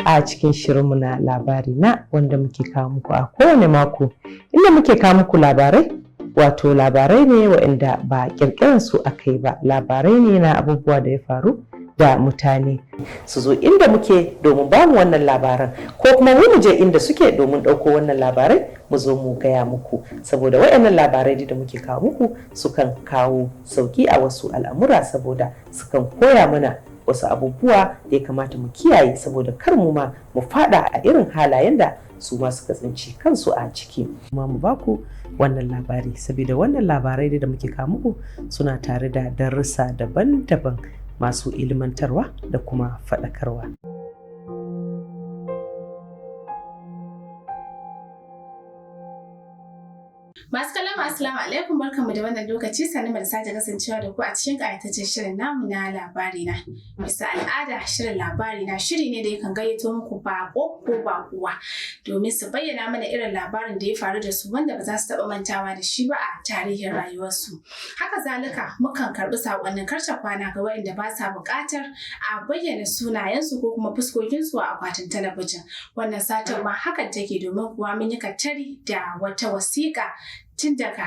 A cikin shirinmu na Labari Na, wanda muke kawo muku a kowane mako, inda muke kawo muku labarai, wato labarai ne waɗanda ba ƙirƙirar su aka yi ba, labarai ne na abubuwa da ya faru da mutane su zo inda muke domin ba mu wannan labaran, ko kuma mu je inda suke domin ɗauko wannan labarai mu zo mu gaya muku, saboda waɗannan labarai da muke kawo muku sukan kawo sauki a wasu al'amura, saboda sukan koya mana wasu abubuwa da ya kamata mu kiyaye, saboda kar mu ma mu fada a irin halayen da su ma suka tsinci kansu a ciki. Kuma mu baku wannan labari, saboda wannan labarai da muke kawo muku suna tare da darussa daban-daban masu ilmantarwa da kuma faɗakarwa. Masu kallon, assalamu alaikum, barkanmu da wannan lokaci, sannu da sake kasancewa da ku a cikin ƙayataccen shirin namu na Labari Na. Bisa al'ada, shirin Labari Na shiri ne da yakan gayyato muku bako ko bakuwa domin su bayyana mana irin labarin da ya faru da su wanda ba za su taɓa mantawa da shi ba a tarihin rayuwarsu. Haka zalika, mukan karɓi saƙonnin karta kwana ga waɗanda ba sa buƙatar a bayyana sunayensu ko kuma fuskokinsu a akwatin talabijin. Wannan satin ma hakan take, domin kuwa mun yi katari da wata wasiƙa tun daga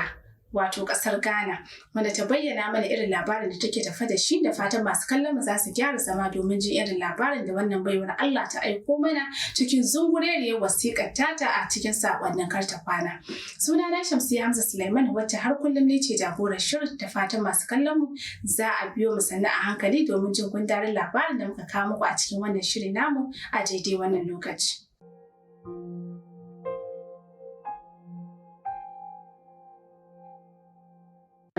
wato kasar Ghana, wanda ta bayyana mana irin labarin da take tafe da shi. Da fatan masu kallon mu za su gyara zama domin jin irin labarin da wannan baiwar Allah ta aiko mana cikin zungureriyar wasiƙar tata a cikin saƙonnin karta kwana. Suna na Shamsiyya Hamza Sulaiman, wacce har kullum ne ce jagorar shirin, da fatan masu kallon mu za a biyo mu sannu a hankali domin jin gundarin labarin da muka kawo muku a cikin wannan shiri namu a daidai wannan lokaci.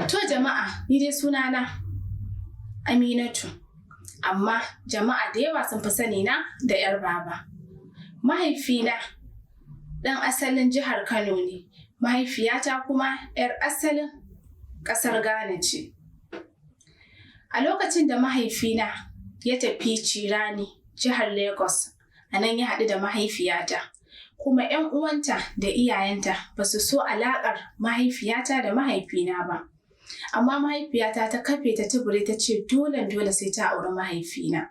To jama'a, ni dai sunana Aminatu, amma jama'a da yawa sun fi sani na da 'yar baba. Mahaifina ɗan asalin jihar Kano ne, mahaifiyata kuma 'yar asalin ƙasar Ghana ce. A lokacin da mahaifina ya tafi Cirani, jihar Lagos, a nan ya haɗu da mahaifiyata. Kuma 'yan uwanta da iyayenta ba su so alaƙar mahaifiyata da mahaifina ba. Amma mahaifiyata ta kafe ta tubure, ta ce dole dole sai ta auri mahaifina.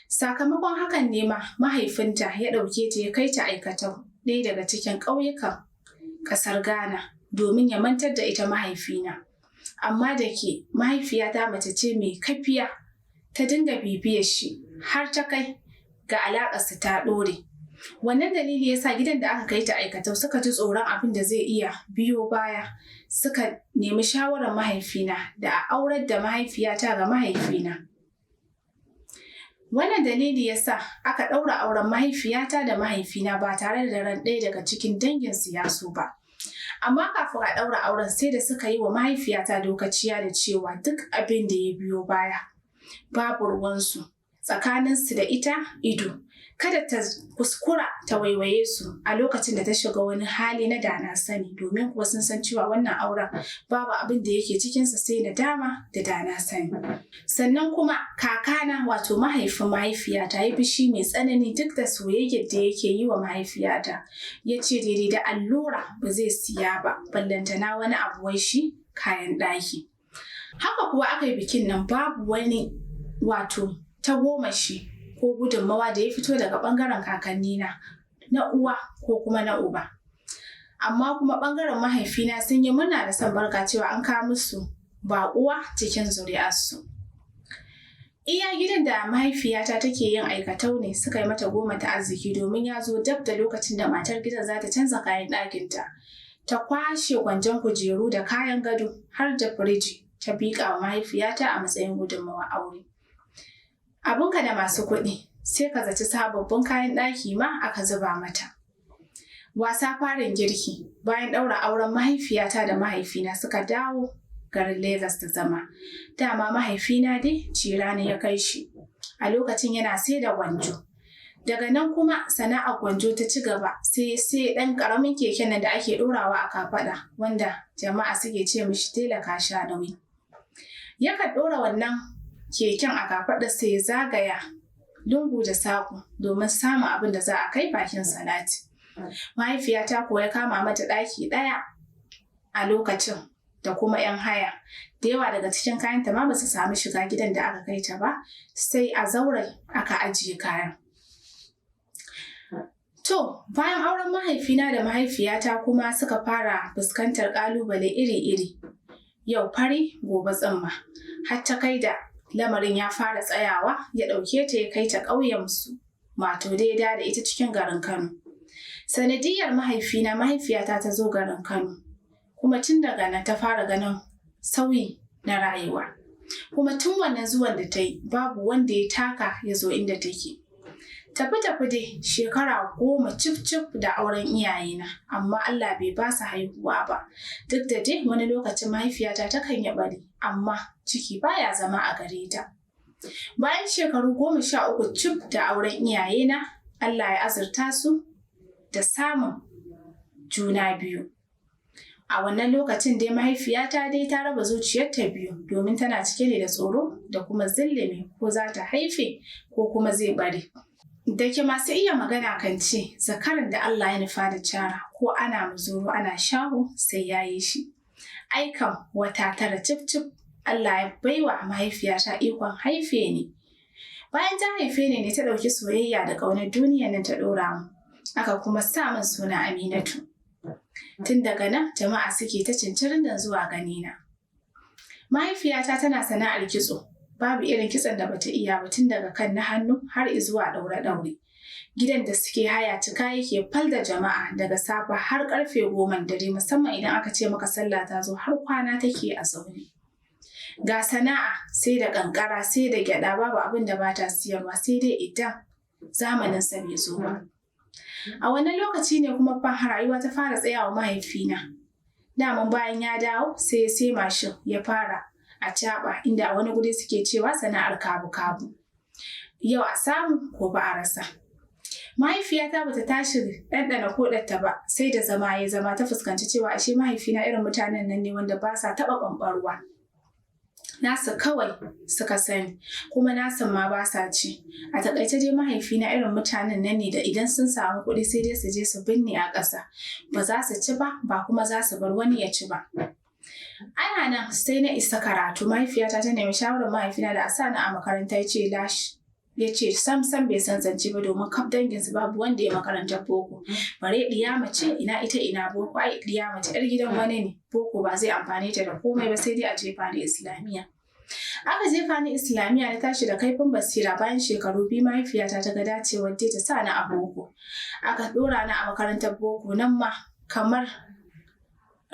Sakamakon hakan ne ma mahaifinta ya ɗauke ta ya kai ta aikatau, ɗaya daga cikin ƙauyukan ƙasar Ghana, domin ya mantar da ita mahaifina. Amma da ke mahaifiyata mace ce mai kafiya, ta dinga bibiyar shi har ta kai ga alaƙarsu ta ɗore. Wannan dalili ya sa gidan da aka kai ta aikatau suka ji tsoron abin da zai iya biyo baya, suka nemi shawarar mahaifina da a aurar da mahaifiyata ga mahaifina. Wannan dalili ya sa aka ɗaura auren mahaifiyata da mahaifina ba tare da ran ɗaya daga cikin danginsu ya so ba. Amma kafin a ɗaura auren, sai da suka yi wa mahaifiyata dokaciya da cewa duk abin da ya biyo baya babu ruwansu tsakaninsu da ita ido. Kada ta kuskura ta waiwaye su a lokacin da ta shiga wani hali na dana sani, domin kuwa sun san cewa wannan auren babu abin da yake cikinsa sai nadama da dana sani. Sannan kuma kakana, wato mahaifin mahaifiyata, ya fushi mai tsanani duk da soyayyar da yake yi wa mahaifiyata. Ya ce daidai da allura ba zai siya ba, ballantana wani abu wai shi kayan ɗaki. Haka kuwa aka yi bikin nan, babu wani wato tagomashi ko gudunmawa da ya fito daga ɓangaren kakannina na uwa ko kuma na uba. Amma kuma ɓangaren mahaifina sun yi murna da son barka cewa an kawo musu baƙuwa cikin zuri'arsu. Iya gidan da mahaifiyata take yin aikatau ne suka yi mata goma ta arziki, domin ya zo dab da lokacin da matar gidan za ta canza kayan ɗakinta. Ta kwashe gwanjon kujeru da kayan gado har da firiji ta biƙa wa mahaifiyata a matsayin gudunmawar aure. Abunka da masu kuɗi, sai ka zaci sababbin kayan ɗaki ma aka zuba mata. Wasa farin girki, bayan ɗaura auren mahaifiyata da mahaifina suka dawo garin Legas da zama. Dama mahaifina dai cirani ya kai shi, a lokacin yana sai da gwanjo. Daga nan kuma sana'ar gwanjo ta ci gaba, sai ɗan ƙaramin keken nan da ake ɗorawa a kafaɗa, wanda jama'a suke ce mishi tela ka sha nauyi. Yakan ɗora wannan keken a kafaɗarsa ya zagaya lungu da saƙo domin samun abin da za a kai bakin salati. Mahaifiyata kuwa ya kama mata ɗaki ɗaya a lokacin da kuma 'yan haya. Da yawa daga cikin kayanta ma ba su samu shiga gidan da aka kai ta ba, sai a zaure aka ajiye kayan. To, bayan auren mahaifina da mahaifiyata kuma suka fara fuskantar ƙalubale iri-iri. Yau fari, gobe tsimma. Har ta kai da lamarin ya fara tsayawa, ya ɗauke ta ya kai ta ƙauyensu, wato dai da ita cikin garin Kano. Sanadiyar mahaifina, mahaifiyata ta zo garin Kano. Kuma tun daga nan ta fara ganin sauyi na rayuwa. Kuma tun wannan zuwan da ta yi, babu wanda ya taka ya zo inda take. Tafi-tafi dai shekara 10 cif-cif da auren iyayena, amma Allah bai ba su haihuwa ba. Duk da dai wani lokacin mahaifiyata takan yi ɓari, amma ciki baya zama a gare ta. Bayan shekaru 13 cif da auren iyayena, Allah ya azurta su da samun juna biyu. A wannan lokacin dai mahaifiyata dai ta raba zuciyarta biyu domin tana cike ne da tsoro da kuma zillimi ko za ta haife ko kuma zai bari. Da ke masu iya magana kan ce zakaran da Allah ya nufa da cara ko ana muzuru ana shaho sai ya yi shi. Ai kam wata 9 cif-cif Allah ya baiwa mahaifiyata ikon haife ni. Bayan ta haife ni ne ta ɗauki soyayya da ƙaunar duniya nan ta ɗora mu. Aka kuma sa min suna Aminatu. Tun daga nan jama'a suke ta cincirin zuwa ganina. Mahaifiyata tana sana'ar kitso. Babu irin kitson da bata iya ba tun daga kan na hannu har zuwa ɗaure-ɗaure. Gidan da suke haya cika yake fal da jama'a daga safe har karfe 10 dare, musamman idan aka ce maka sallah ta zo har kwana take a zaune. Ga sana'a sai da kankara sai da gyada, babu abin da bata siyarwa sai dai idan zamanin sa bai zo ba. A wannan lokaci ne kuma fa rayuwa ta fara tsayawa mahaifina. Daman bayan ya dawo sai ya sai mashin ya fara a caɓa, inda a wani guri suke cewa sana'ar kabu-kabu. Yau a samu ko ba a rasa. Mahaifiyata bata tashi ɗanɗana koɗarta ba sai da zama ya zama ta fuskanci cewa ashe mahaifina irin mutanen nan ne wanda ba sa taɓa ɓamɓarwa. Nasu kawai suka sani, kuma nasu ma ba sa ci. A taƙaice dai mahaifina irin mutanen nan ne da idan sun samu kuɗi sai dai su je su binne a ƙasa. Ba za su ci ba, ba kuma za su bar wani ya ci ba. Ana nan sai na isa karatu, mahaifiyata ta nemi shawarar mahaifina da a sa ni a makaranta, ya ce lash. Ya ce sam sam bai san zance ba domin kaf danginsu babu wanda ya makarantar boko. Bare ɗiya mace ina ita ina boko, ai ɗiya mace ‘yar gidan wani ne, boko ba zai amfane ta da komai ba sai dai a jefa ni Islamiyya. Aka jefa ni Islamiyya na tashi da kaifin basira. Bayan shekaru 2 mahaifiyata ta ga dacewar dai ta sa ni a boko. Aka ɗora ni a makarantar boko, nan ma kamar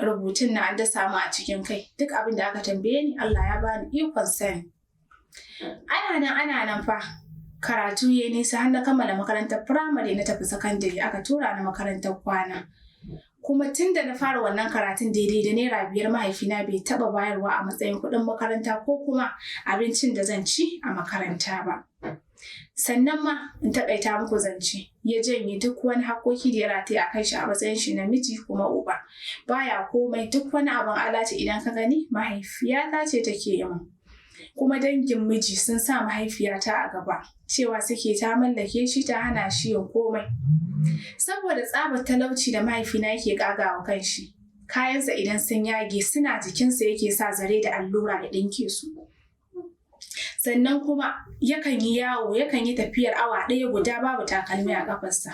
rubutun na an dasa mu a cikin kai. Duk abin da aka tambaye ni Allah ya bani ikon sani. Ana nan fa karatu ya nisa har na kammala makarantar firamare na tafi sakandare, aka tura ni makarantar kwana. Kuma tun da na fara wannan karatun daidai da naira 5 mahaifina bai taɓa bayarwa a matsayin kuɗin makaranta ko kuma abincin da zan ci a makaranta ba. Sannan ma in taƙaita muku zance, ya janye duk wani haƙƙoƙi da ya rataya a kan shi a matsayin shi namiji kuma uba. Baya komai, duk wani abin alati idan ka gani mahaifiyata ce take yi min. Kuma dangin miji sun sa mahaifiyata a gaba, cewa suke ta mallake shi ta hana shi yin komai. Saboda tsabar talauci da mahaifina yake ƙagawa kanshi, kayansa idan sun yage suna jikinsa yake sa zare da allura ya ɗinke su. Sannan kuma yakan yi yawo, yakan yi tafiyar awa 1 guda babu takalmi a ƙafarsa.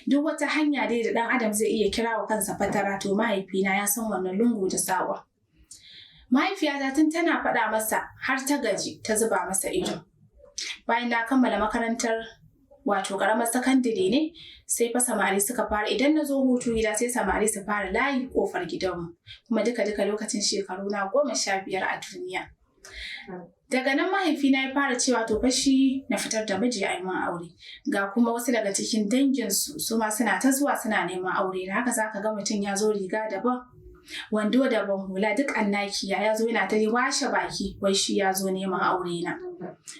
Duk wata hanya dai da ɗan adam zai iya kira wa kansa fatara, to mahaifina ya san wannan lungu da saƙon. Mahaifiyata tun tana faɗa masa har ta gaji ta zuba masa ido. Bayan na kammala makarantar wato ƙaramar sakandare ne, sai fa samari suka fara, idan na zo hutu gida sai samari su fara layi ƙofar gidanmu. Kuma duka-duka lokacin shekaru na 15 a duniya. Daga nan mahaifina ya fara cewa to fa shi na fitar da miji a yi min aure. Ga kuma wasu daga cikin danginsu su ma suna ta zuwa suna neman aure. Da haka za ka ga mutum ya zo riga daban, wando daban, hula duk annakiya, ya zo yana ta washe baki wai shi ya zo neman aure na.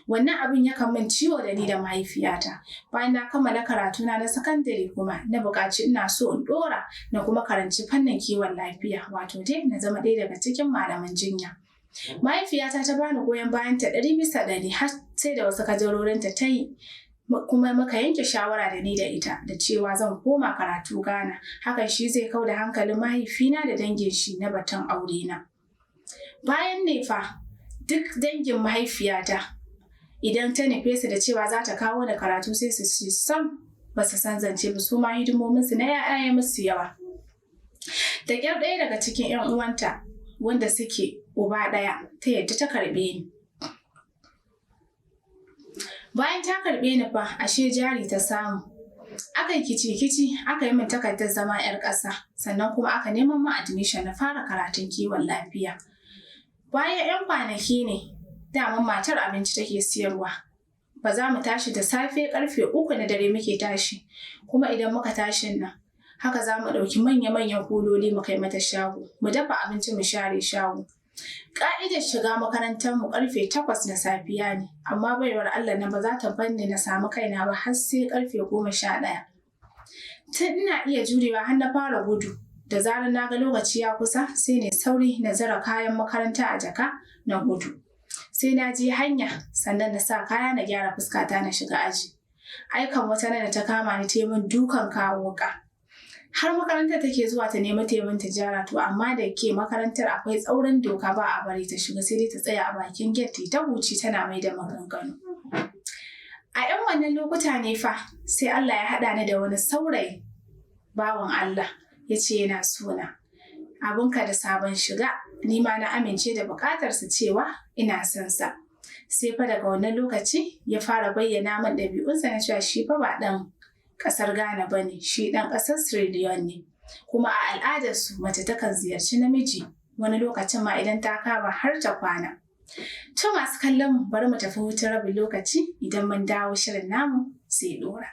Wannan abin yakan min ciwo da ni da mahaifiyata. Bayan na kammala karatuna na sakandare kuma na buƙaci ina so in ɗora na kuma karanci fannin kiwon lafiya, wato dai na zama ɗaya daga cikin malaman jinya. Mahaifiyata ta bani goyon bayanta 100% har sai da wasu kajarorinta ta yi, kuma muka yanke shawara da ni da ita da cewa zan koma karatu Ghana. Hakan shi zai kau da hankalin mahaifina da dangin shi na batun aure na. Bayan ne fa duk dangin mahaifiyata idan ta nufe su da cewa za ta kawo ni karatu sai su ce sam ba su san zance ba, su ma hidimominsu na 'ya'ya ya musu yawa. Da ƙyar ɗaya daga cikin 'yan uwanta wanda suke uba ɗaya ta yadda ta karɓe ni. Bayan ta karɓe ni fa ashe jari ta samu. Aka yi kici-kici aka yi min takardar zama 'yar ƙasa, sannan kuma aka neman min admission na fara karatun kiwon lafiya. Bayan 'yan kwanaki ne, daman matar abinci take siyarwa. Ba za mu tashi da safe karfe 3 na dare muke tashi, kuma idan muka tashin nan, haka za mu ɗauki manya-manyan kuloli mu kai mata shago, mu dafa abinci mu share shago. Ƙa'idar shiga makarantar mu karfe 8 na safiya ne, amma baiwar Allah nan ba za ta bar ni na samu kaina ba har sai karfe 11. Tun ina iya jurewa har na fara gudu, da zarar na ga lokaci ya kusa sai ne sauri na zara kayan makaranta a jaka na gudu. Sai na je hanya sannan na sa kaya na gyara fuskata na shiga aji. Aikan wata nan da ta kama ni ta min dukan kawo wuƙa. Har makarantar take zuwa ta nemi taimakon tijara, to amma da ke makarantar akwai tsaurin doka ba a bari ta shiga, sai dai ta tsaya a bakin gate ta huci tana mai da maganganu. A 'yan wannan lokuta ne fa sai Allah ya haɗa ni da wani saurayi bawan Allah ya ce yana sona. Abunka da sabon shiga, ni ma na amince da buƙatarsa cewa ina son sa. Sai fa daga wannan lokaci ya fara bayyana min ɗabi'unsa na cewa shi fa ba ɗan ƙasar Ghana ba ne, shi ɗan ƙasar Sierra Leone ne. Kuma a al'adarsu mace takan ziyarci namiji wani lokacin ma idan ta kama har ta kwana. To masu kallon mu bari mu tafi hutun rabin lokaci, idan mun dawo shirin namu sai ɗora.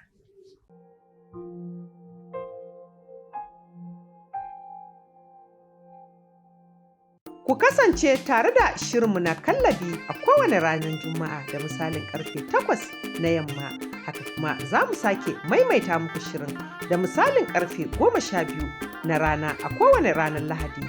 Ku kasance tare da shirinmu na Kallabi a kowane ranar Juma'a da misalin karfe 8 na yamma. Haka kuma za mu sake maimaita muku shirin da misalin karfe 12 na rana a kowane ranar Lahadi.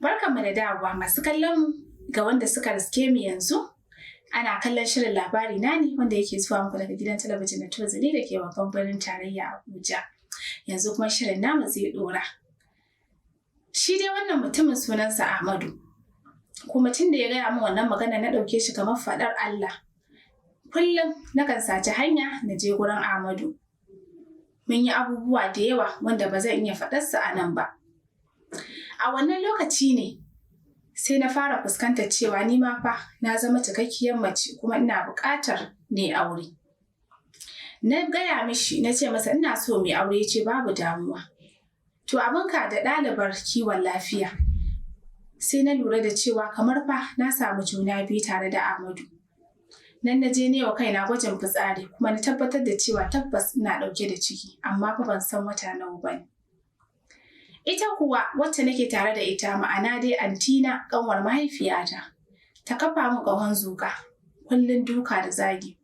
Barkanmu da dawowa masu kallon ga wanda suka riske mu yanzu. Ana kallon shirin labari na ne wanda yake zuwa muku daga gidan talabijin na Tozali da ke babban birnin tarayya Abuja. Yanzu kuma shirin namu zai dora. Shi dai wannan mutumin sunansa Ahmadu. Kuma tun da ya gaya min wannan magana na ɗauke shi kamar faɗar Allah. Kullum nakan saci hanya na je gurin Ahmadu. Mun yi abubuwa da yawa wanda ba zan iya faɗarsa a nan ba. A wannan lokaci ne sai na fara fuskantar cewa ni ma fa na zama cikakkiyar mace kuma ina buƙatar ne aure. Na gaya mishi na ce masa ina so mai aure, ya ce babu damuwa. To abinka da ɗalibar kiwon lafiya. Sai na lura da cewa kamar fa na samu juna biyu tare da Ahmadu. Nan na je ne wa kaina gwajin fitsari kuma na tabbatar da cewa tabbas ina ɗauke da ciki, amma fa ban san wata nawa ba ne. Ita kuwa wacce nake tare da ita, ma'ana dai antina ƙanwar mahaifiyata, ta kafa min ƙahon zuƙa, kullum duka da zagi.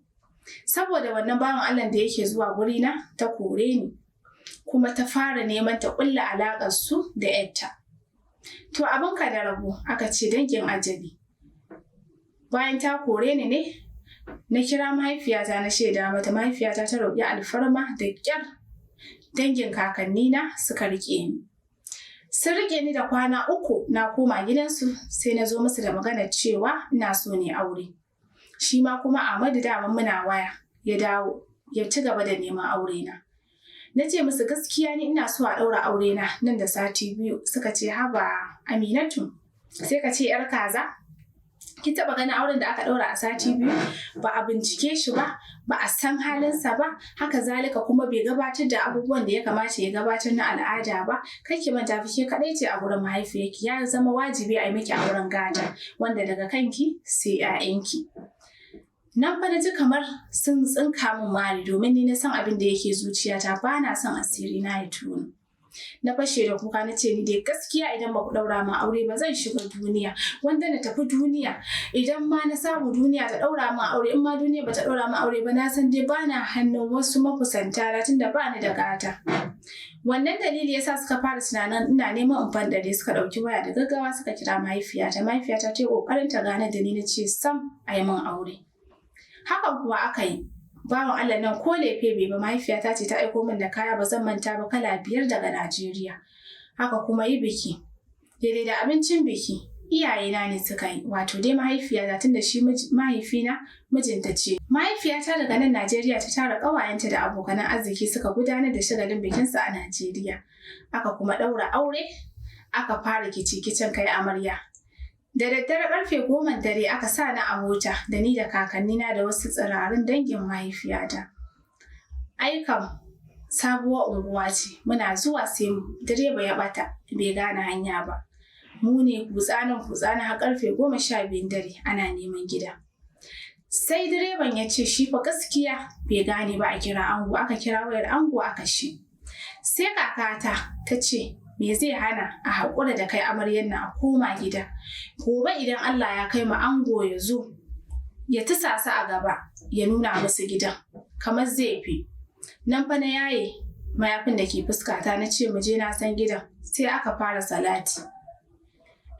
Saboda wannan bawan Allah da yake zuwa gurina ta kore ni, kuma ta fara neman ta ƙulla alaƙar su da ‘yarta. To abinka da rabo aka ce dangin ajali. Bayan ta kore ni ne, na kira mahaifiyata na shaida mata, mahaifiyata ta roƙi alfarma da ƙyar dangin kakannina suka riƙe ni. Sun riƙe ni da kwana 3 na koma gidansu, sai na zo musu da magana cewa ina so ne aure. Shi ma kuma Ahmadu dama muna waya, ya dawo ya ci gaba da neman aure na. Na ce musu gaskiya ni ina so a ɗaura aure na nan da sati 2, suka ce haba Aminatu, sai ka ce ‘yar kaza? Ki taɓa ganin auren da aka ɗaura a sati 2? Ba a bincike shi ba, ba a san halinsa ba, haka zalika kuma bai gabatar da abubuwan da ya kamata ya gabatar na al'ada ba. Kar ki manta fa ke kaɗai ce a gurin mahaifiyarki, ya zama wajibi a yi miki auren gata wanda daga kanki sai ‘ya'yanki. Nan fa na ji kamar sun tsinka min mari, domin ni na san abin da yake zuciyata, ba na son asiri na ya tono. Na fashe da kuka na ce ni dai gaskiya idan ba ku ɗaura min aure ba zan shiga duniya, wanda na tafi duniya, idan ma na samu duniya ta ɗaura min aure, in ma duniya ba ta ɗaura min aure ba na san dai ba na hannun wasu makusanta na tunda ba ni da gata. Wannan dalili yasa suka fara tunanin ina neman in fanɗare, suka ɗauki waya da gaggawa suka kira mahaifiyata. Mahaifiyata ta yi ƙoƙarin ta gane da ni, na ce sam a yi min aure. Hakan kuwa aka yi. Bawan Allah nan ko lefe bai ba, mahaifiyata ce ta aiko min da kaya ba zan manta ba kala 5 daga Najeriya. Aka kuma yi biki. Daidai da abincin biki, iyayena ne suka yi, wato dai mahaifiyata tunda shi mahaifina mijinta ce. Mahaifiyata daga nan Najeriya ta tara ƙawayenta da abokanan arziki suka gudanar da shagalin bikinsu a Najeriya. Aka kuma ɗaura aure, aka fara kici-kicin kai amarya. Da daddare karfe 10 dare aka sa ni a mota da ni da kakannina da wasu tsirarin dangin mahaifiyata. Ai kam sabuwar unguwa ce, muna zuwa sai direba ya ɓata bai gane hanya ba. Mu ne kutsanin kutsanin har karfe 12 dare ana neman gida. Sai direban ya ce shi fa gaskiya bai gane ba, a kira ango, aka kira wayar ango aka shi. Sai kakata ta ce me zai hana a haƙura da kai amaryar nan a koma gida. Gobe idan Allah ya kai mu ango ya zo ya tusa su a gaba ya nuna musu gidan kamar zai fi. Nan fa na yaye mayafin da ke fuskata na ce mu je na san gidan, sai aka fara salati.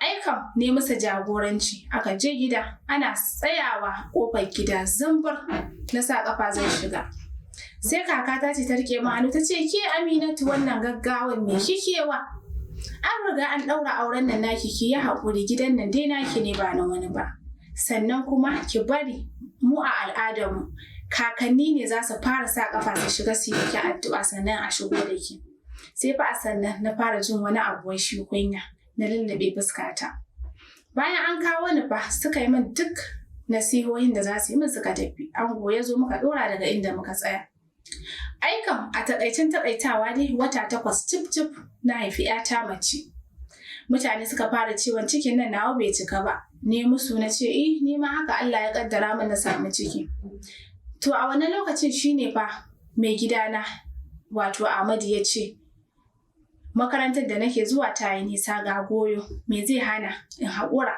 Ai kam ne masa jagoranci aka je gida, ana tsayawa ƙofar gida zumbur na sa ƙafa zan shiga. Sai kakata ce ta riƙe min hannu ta ce ke Aminatu wannan gaggawan me kike wa? An riga an ɗaura auren nan naki, ki yi haƙuri, gidan nan dai naki ne ba na wani ba. Sannan kuma ki bari mu a al'adarmu kakanni ne za su fara sa ƙafa su shiga su yi miki addu'a sannan a shigo da ki. Sai fa a sannan na fara jin wani abu wai shi kunya, na lullube fuskata. Bayan an kawo ni fa suka yi min duk nasihohin da za su yi min suka tafi. Ango ya zo muka ɗora daga inda muka tsaya. Ai kam a takaicen takaitawa dai wata 8 cif cif na haifi 'yata mace. Mutane suka fara ciwon cikin nan nawa bai cika ba. Ne musu na ce eh ni ma haka Allah ya kaddara min na samu ciki. To a wannan lokacin shine fa mai gidana wato Ahmadu ya ce makarantar da nake zuwa ta yi nisa ga goyo, me zai hana in haƙura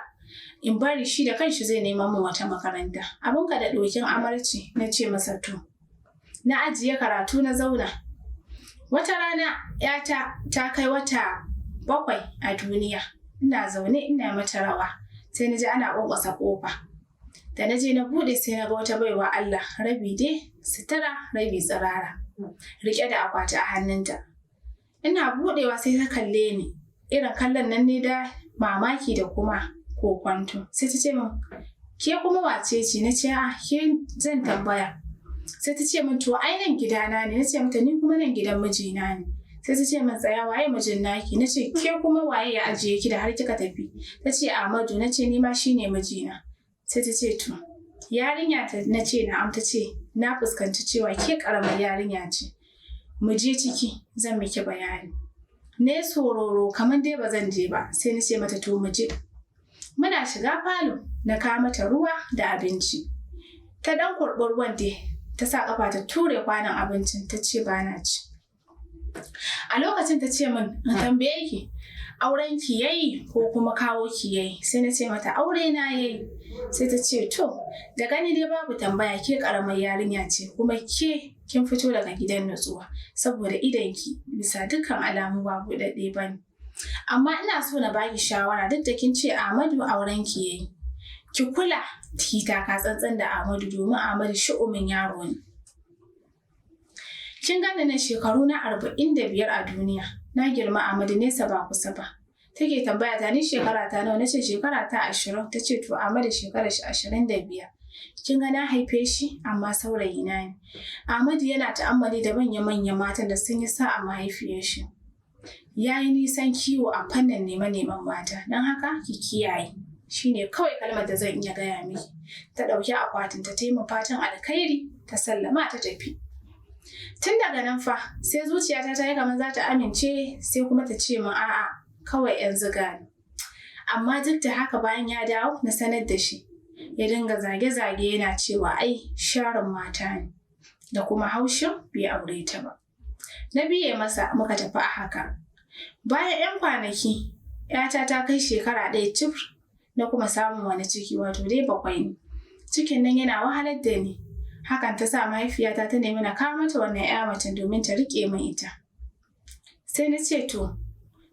in bari shi da kanshi zai nema min wata makaranta. Abinka da ɗokin amarci, na ce masa to. Na ajiye karatu na zauna. Wata rana 'yata ta kai wata 7 a duniya. Ina zaune ina mata rawa sai na ji ana ƙwanƙwasa ƙofa. Da na je na buɗe sai na ga wata baiwa Allah, rabi dai sutura rabi tsirara, riƙe da akwati a hannunta. Ina buɗewa sai ta kalle ni, irin kallon nan ne da mamaki da kuma kokwanto. Sai ta ce min ke kuma wace ce? Na ce a ke zan tambaya. Sai ta ce min to ai nan gidana ne. Na ce mata ni kuma nan gidan mijina ne. Sai ta ce min tsaya, waye mijin naki? Na ce ke kuma waye ya ajiye ki da har kika tafi? Ta ce Ahmadu. Na ce ni ma shine mijina. Sai ta ce to yarinya ta, na ce na'am. Ta ce na fuskanci cewa ke karamar yarinya ce, mu je ciki zan miki bayani. Ne sororo kamar dai ba zan je ba, sai na ce mata to mu je. Muna shiga falo na kawo mata ruwa da abinci. Ta dan kurɓi ruwan dai ta sa ƙafa ta ture kwanon abincin ta ce ba na ci. A lokacin ta ce min in tambaye ki auren ki yayi ko kuma kawo ki yayi? Sai na ce mata aure na yayi. Sai ta ce to da gani dai babu tambaya ke karamar yarinya ce kuma ke kin fito daga gidan nutsuwa saboda idonki bisa dukkan alamu ba buɗaɗɗe ba ne. Amma ina so na baki shawara, duk da kin ce Ahmadu auren ki yayi, ki kula ki taka tsantsan da Ahmadu domin Ahmadu shu'umin yaro ne. Kin gane nan shekaru na 45 a duniya, na girma Ahmadu nesa ba kusa ba. Take tambaya ta ni shekara ta nawa? Nace shekara ta 20. Ta ce to Ahmadu shekara shi 25. Kin ga na haife shi amma saurayi na ne. Ahmadu yana ta'ammali da manya-manyan matan da sun yi sa'a mahaifiyar shi. Ya yi nisan kiwo a fannin neman mata, don haka ki kiyaye. Shi ne kawai kalmar da zan iya gaya miki. Ta ɗauki akwatin ta taimaka fatan alkhairi ta sallama ta tafi. Tun daga nan fa sai zuciyata ta yi kamar za ta amince sai kuma ta ce min a'a kawai 'yan ziga ne. Amma duk da haka bayan ya dawo na sanar da shi. Ya dinga zage-zage yana cewa ai sharin mata ne da kuma haushin bai aure ta ba. Na biye masa muka tafi a haka. Bayan 'yan kwanaki 'yata ta kai shekara 1 cif na kuma samun wani ciki wato dai 7 ne. Cikin nan yana wahalar da ni. Hakan ta sa mahaifiyata ta nemi na kawo mata wannan 'ya macen domin ta riƙe min ita. Sai na ce to,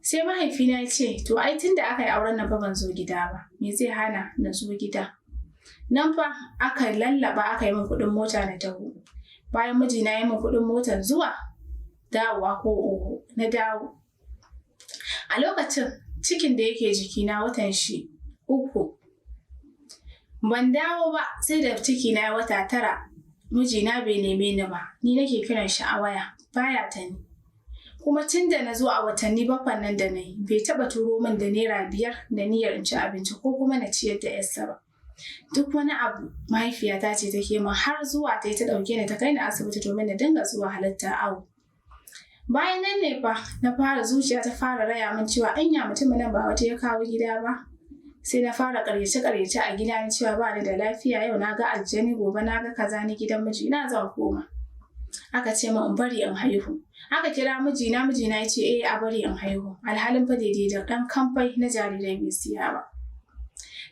sai mahaifina ya ce to ai tun da aka yi auren nan fa ban zo gida ba, me zai hana na zo gida? Nan fa aka lallaba aka yi min kuɗin mota na taho. Bayan mijina ya yi min kuɗin motar zuwa dawowa ko oho na dawo. A lokacin cikin da yake jikina watan shi 3. Ban dawo ba sai da cikina ya wata 9, mijina bai neme ni ba, ni nake kiran shi a waya, baya ta ni. Kuma tun da na zo a watanni 7 nan da na yi, bai taɓa turo min da naira 5 da niyyar in ci abinci ko kuma na ciyar da 'yarsa ba. Duk wani abu mahaifiyata ce take min har zuwa ta yi ta ɗauke ni ta kai ni asibiti domin na dinga zuwa halatta awo. Bayan nan ne fa na fara zuciya ta fara raya min cewa anya mutumin nan ba wata ya kawo gida ba. Sai na fara ƙaryace-ƙaryace a gida na cewa ba ni da lafiya, yau na ga aljani, gobe na ga kaza, ni gidan mijina zan koma. Aka ce min in bari in haihu. Aka kira mijina, mijina ya ce eh a bari in haihu. Alhalin fa daidai da ɗan kamfai na jarirai bai siya ba.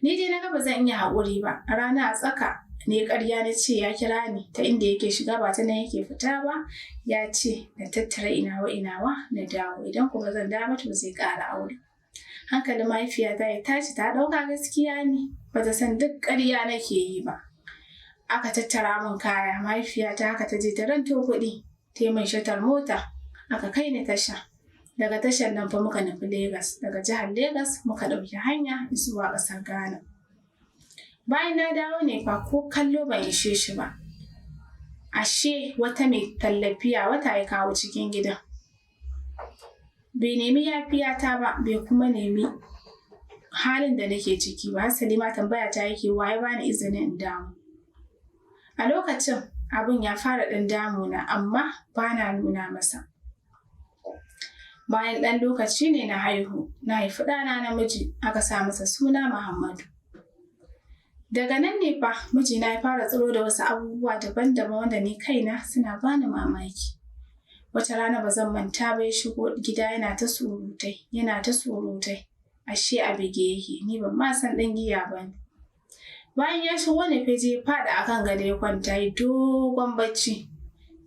Ni dai na ga ba zan iya haƙuri ba. A rana a tsaka ne ƙarya na ce ya kira ni ta inda yake shiga ba ta nan yake fita ba. Ya ce na tattara inawa inawa na dawo, idan kuma zan dawo to zai ƙara aure. Hankalin mahaifiyata ya tashi, ta ɗauka gaskiya ne, bata san duk ƙarya nake yi ba. Aka tattara min kaya, mahaifiyata haka ta je ta ranto kuɗi, ta yi min shatar mota, aka kai ni tasha. Daga tashar nan fa muka nufi Legas, daga jihar Legas muka ɗauki hanya zuwa ƙasar Ghana. Bayan na dawo ne fa ko kallo ban ishe shi ba. Ashe wata mai tallafiya wata ya kawo cikin gidan. Bai nemi yafiyata ba, bai kuma nemi halin da nake ciki ba. Hasali ma tambaya ta yake wa ya bani izinin in dawo. A lokacin abin ya fara ɗan damuna amma bana nuna masa. Bayan ɗan lokaci ne na haihu, na haifi ɗana namiji, aka sa masa suna Muhammadu. Daga nan ne fa mijina ya fara tsiro da wasu abubuwa daban-daban wanda ni kaina suna bani mamaki. Wata rana ba zan manta ba ya shigo gida yana ta surutai, ashe a bige yake, ni ban ma san ɗan giya ba ne. Bayan ya shigo ne fa je ya faɗi a kan gado ya kwanta ya dogon bacci.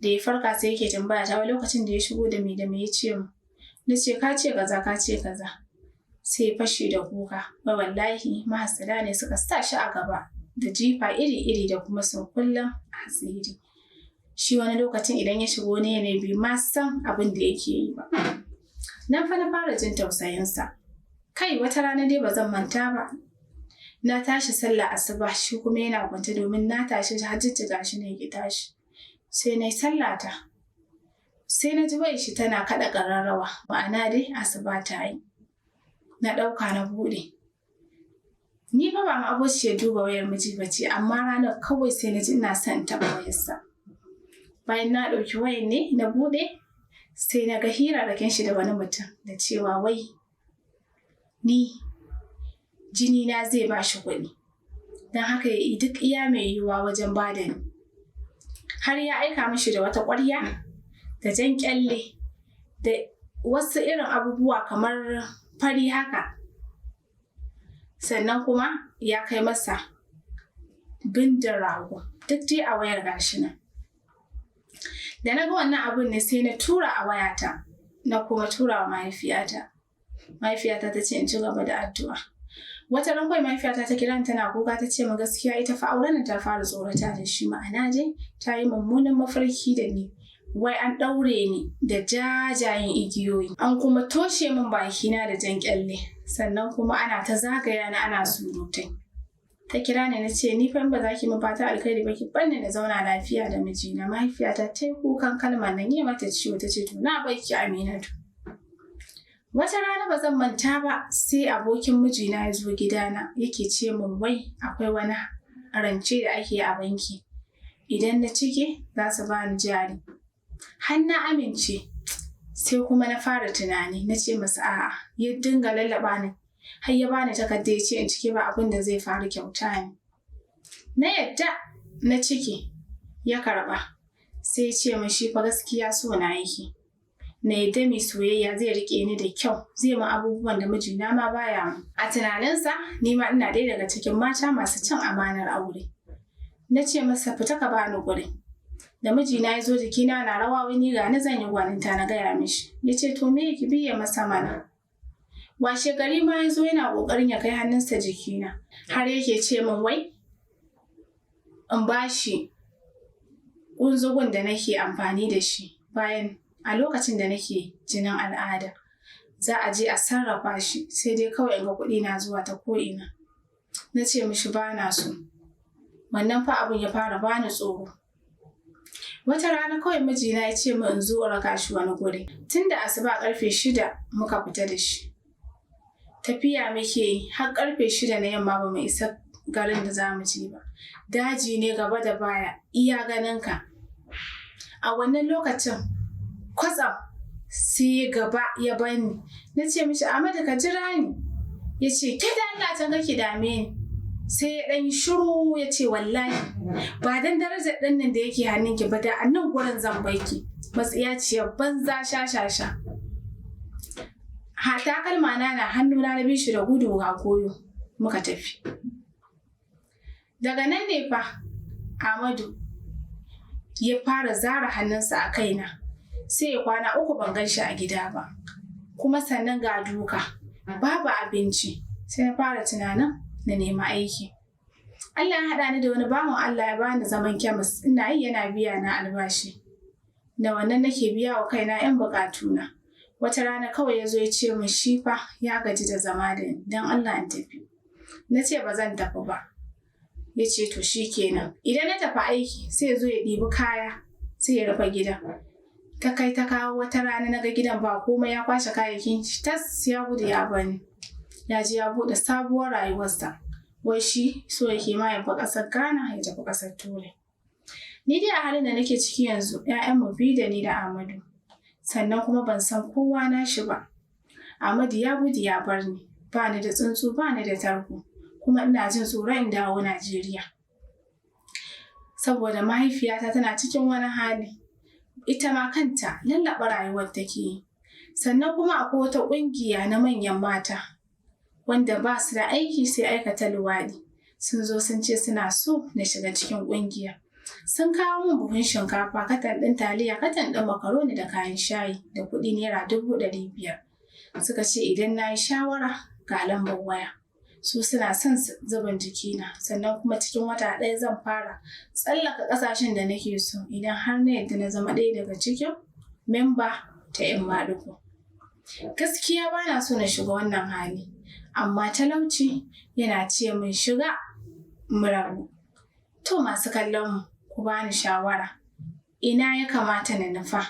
Da ya farka sai yake tambaya ta wai lokacin da ya shigo da me ya ce mu. Na ce ka ce kaza ka ce kaza. Sai ya fashe da kuka. Wai wallahi mahassada ne suka sa shi a gaba da jifa iri-iri da kuma sunkullen asiri. Shi wani lokacin idan ya shigo ne ne bai ma san abin da yake yi ba. Nan fa na fara jin tausayinsa. Kai wata rana dai ba zan manta ba. Na tashi sallah asuba shi kuma yana kwance domin na tashi har jijjiga shi ne ya tashi. Sai na yi sallata. Sai na ji wayar shi tana kaɗa ƙararrawa, ma'ana dai asuba ta yi. Na ɗauka na buɗe. Ni fa ba ma'abociyar duba wayar miji ba ce, amma ranar kawai sai na ji ina son in taɓa wayarsa. Bayan na ɗauki wayar ne na buɗe, sai na ga hirarrakin shi da wani mutum da cewa wai ni jini na zai ba shi kuɗi. Don haka ya yi duk iya mai yiwuwa wajen ba da ni. Har ya aika mishi da wata ƙwarya da jan ƙyalle da wasu irin abubuwa kamar fari haka. Sannan kuma ya kai masa bindin rago duk dai a wayar gashi nan. Da na ga wannan abun ne sai na tura a wayata, na kuma tura wa mahaifiyata. Mahaifiyata ta ce in ci gaba da addu'a. Wata ran kawai mahaifiyata ta kira ni tana kuka ta ce min gaskiya ita fa auren ta fara tsorata da shi, ma'ana dai ta yi mummunan mafarki da ni. Wai an ɗaure ni da jajayen igiyoyi, an kuma toshe min bakina da jan ƙyalle, sannan kuma ana ta zagaya ni ana surutai. Ta kira ni na ce ni fa in ba za ki min fata alkhairi ba ki banni na zauna lafiya da mijina. Mahaifiyata ta yi kukan kalmar nan yi mata ciwo ta ce to na bar ki Aminatu. Wata rana ba zan manta ba sai abokin mijina ya zo gidana yake ce min wai akwai wani rance da ake a banki. Idan na cike za su bani jari. Har na amince sai kuma na fara tunani na ce masa a'a, ya dinga lallaɓa ni har ya bani takarda ya ce in cike ba abin da zai faru kyauta ne. Na yadda na cike ya karɓa sai ya ce min shi fa gaskiya so na yake. Na yadda mai soyayya zai riƙe ni da kyau, zai ma abubuwan da mijina ma baya mu. A tunaninsa ni ma ina ɗaya daga cikin mata masu cin amanar aure. Na ce masa fita ka bani guri. Da mijina ya zo jikina na rawa wani ga ni zan yi gwaninta na gaya mishi. Ya ce to me ki biye masa mana. Washe gari ma ya zo yana ƙoƙarin ya kai hannunsa jikina. Har yake ce min wai in bashi ƙunzugun da nake amfani da shi bayan a lokacin da nake jinin al'ada. Za a je a sarrafa shi, sai dai kawai in ga kuɗi na zuwa ta ko'ina. Na ce mishi ba na so. Wannan fa abun ya fara bani tsoro. Wata rana kawai mijina ya ce min in zo in raka shi wani guri. Tun da asuba karfe 6 muka fita da shi. Tafiya muke yi har karfe 6 na yamma ba mu isa garin da za mu je ba. Daji ne gaba da baya, iya ganinka. A wannan lokacin kwatsam sai gaba ya bani. Na ce mishi, "Ahmadu, ka jira ni." Ya ce, "Ke da Allah can kake dame ni." Sai ya ɗan shiru ya ce, "Wallahi ba dan darajar ɗan nan da yake hannunki ba, da a nan gurin zan baiki. Matsiyaciyar banza, sha sha sha." Ha, takalma na na hannuna, na bi shi da gudu ga goyo muka tafi. Daga nan ne fa Ahmadu ya fara zara hannunsa a kaina. Sai ya kwana 3 ban gan shi a gida ba. Kuma sannan ga duka, babu abinci. Sai na fara tunanin na nemi aiki. Allah ya haɗa ni da wani bawan Allah, ya bani zaman kemis. Ina yi, yana biya na albashi. Da wannan nake biya wa kaina 'yan buƙatuna. Wata rana kawai ya zo ya ce min shi fa ya gaji da zama da ni, don Allah in tafi. Na ce ba zan tafi ba. Ya ce to shi kenan. Idan na tafi aiki, sai ya zo ya ɗibi kaya, sai ya rufe gidan. Ta kai ta kawo, wata rana na ga gidan ba komai, ya kwashe kayayyakin shi tas, ya gudu ya bani. Ya je ya buɗe sabuwar rayuwarsa. Wai shi so yake ma ya bar ƙasar Ghana ya tafi ƙasar Turai. Ni dai a halin da nake ciki yanzu, 'ya'yanmu biyu da ni da Ahmadu. Sannan kuma ban san kowa na shi ba. Ahmadu ya gudu ya bar ni. Ba ni da tsuntsu, ba ni da tarko. Kuma ina jin tsoron in dawo Najeriya. Saboda mahaifiyata tana cikin wani hali. Ita ma kanta lallaɓa rayuwar take yi. Sannan kuma akwai wata ƙungiya na manyan mata wanda ba su da aiki sai aikata luwaɗi. Sun zo sun ce suna so na shiga cikin ƙungiya. Sun kawo min buhun shinkafa, katan ɗin taliya, katan ɗin makaroni da kayan shayi da kuɗi ₦500,000. Suka ce idan na yi shawara, ga lambar waya. Su suna son zubin jikina, sannan kuma cikin wata ɗaya zan fara tsallaka ƙasashen da nake so idan har na yadda na zama ɗaya daga cikin memba ta 'yan maɗigo. Gaskiya ba na so na shiga wannan hali, amma talauci yana ce min shiga mu rabu. To, masu kallon mu, ku bani shawara. Ina ya kamata na nufa?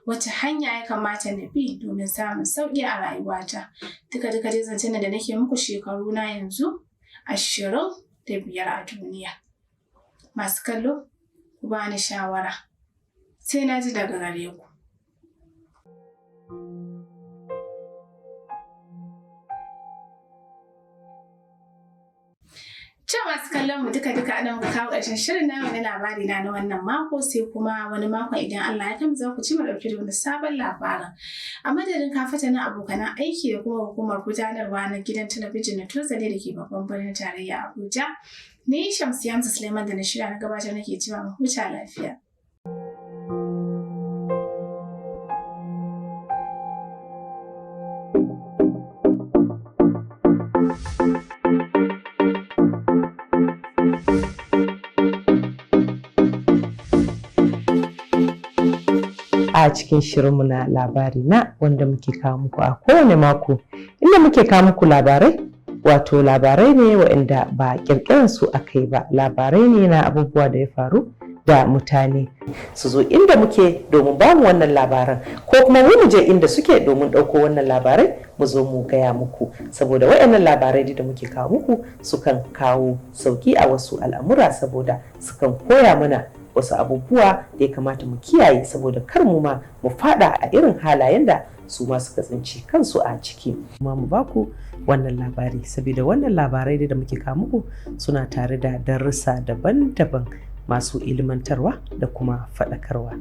Wace hanya ya kamata na bi domin samun sauƙi a rayuwata? Duka duka dai zancen da nake muku, shekaru na yanzu 25 a duniya. Masu kallo, ku bani shawara. Sai na ji daga gare ku. To, masu kallon mu, duka duka anan muka kawo ƙarshen shirin namu na labari na na wannan mako, sai kuma wani makon idan Allah ya kai, za ku ci mu ɗauke da wani sabon labarin. A madadin kafatanin abokanan aiki da kuma hukumar gudanarwa na gidan talabijin na Tozali da ke babban birnin tarayya Abuja, ni Shamsiyya Hamza Suleiman da na shirya na gabatar nake cewa mu huta lafiya. A cikin shirinmu na labari na wanda muke kawo muku a kowane mako, inda muke kawo muku labarai, wato labarai ne waɗanda ba ƙirƙiran su aka yi ba, labarai ne na abubuwa da ya faru da mutane su zo inda muke domin ba mu wannan labaran, ko kuma mu je inda suke domin ɗauko wannan labarai mu zo mu gaya muku, saboda waɗannan labarai da muke kawo muku sukan kawo sauki a wasu al'amura, saboda sukan koya mana wasu abubuwa da ya kamata mu kiyaye, saboda kar mu ma mu fada a irin halayen da su ma suka tsinci kansu a ciki. Kuma mu baku wannan labari, saboda wannan labarai da muke kawo muku suna tare da darussa daban-daban masu ilmantarwa da kuma faɗakarwa.